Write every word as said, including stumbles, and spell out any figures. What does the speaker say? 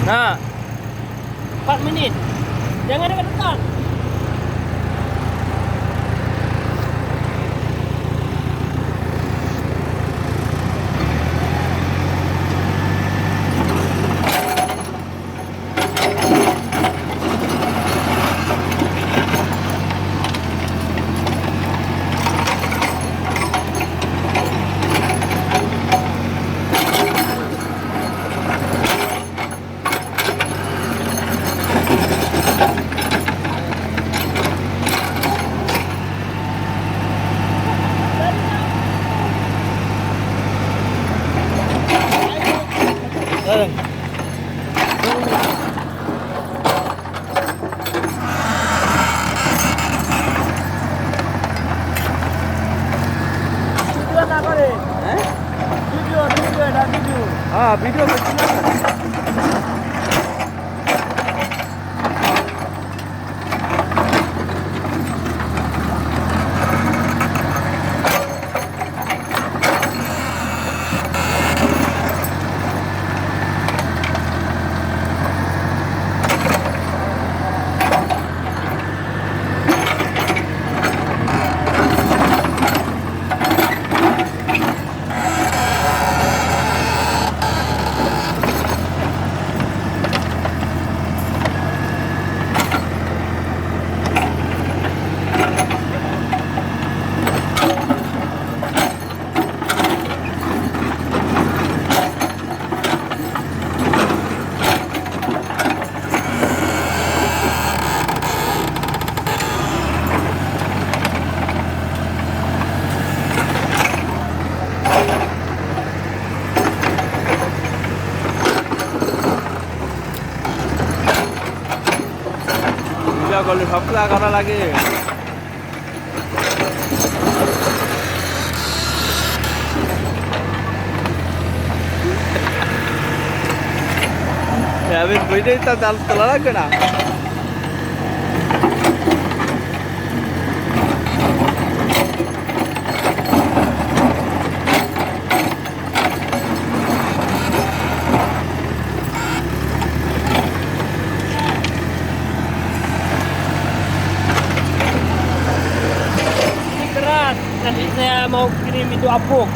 Nah, empat menit. Jangan dekat-dekat. Video nak kau ni? Eh? Video, video, dah video. Ah, video macam mana? Udah kalau hapla karena lagi. Ya, habis video kita terlalu lagi nah. Ini keras. Nanti saya mau kirim itu apuk.